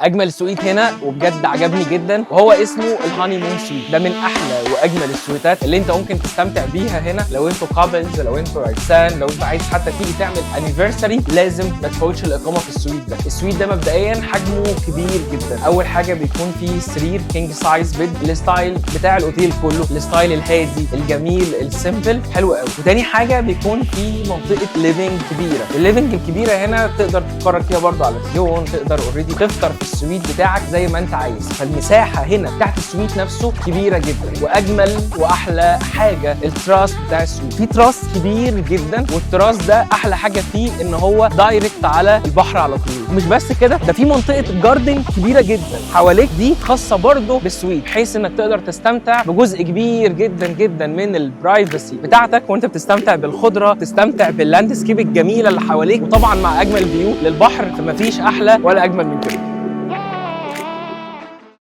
اجمل suite هنا وبجد عجبني جدا، وهو اسمه ال honeymoon suite. ده من احلى واجمل السويتات اللي انت ممكن تستمتع بيها هنا. لو انتوا couples، لو انتوا عرسان، لو انت عايز حتى تيجي تعمل anniversary، لازم ما تفوتش الاقامة في ال suite ده. ال suite ده مبدئيا حجمه كبير جدا. اول حاجة بيكون فيه سرير king size bed، ال style بتاع الاوتيل كله، ال style الهادي الجميل ال simple، حلو قوي. وتاني حاجة بيكون في منطقة living كبيره. ال living الكبيرة هنا تقدر تتفرج فيها برضو على تلفزيون، تقدر already تفطر في ال suite بتاعك زي ما انت عايز. فالمساحه هنا بتاعت ال suite نفسه كبيرة جدا. واجمل واحلى حاجة التراس بتاع ال suite، في تراس كبير جدا، والتراس ده احلى حاجة فيه ان هو direct على البحر على طول. مش بس كده، ده في منطقة garden كبيرة جدا حواليك، دي خاصة برضو بال suite، بحيث انك تقدر تستمتع بجزء كبير جدا جدا من ال privacy بتاعتك وانت بتستمتع بالخضره، تستمتع بال landscape الجميلة اللي حواليك، وطبعا مع اجمل view للبحر. فمفيش احلى ولا اجمل من كده.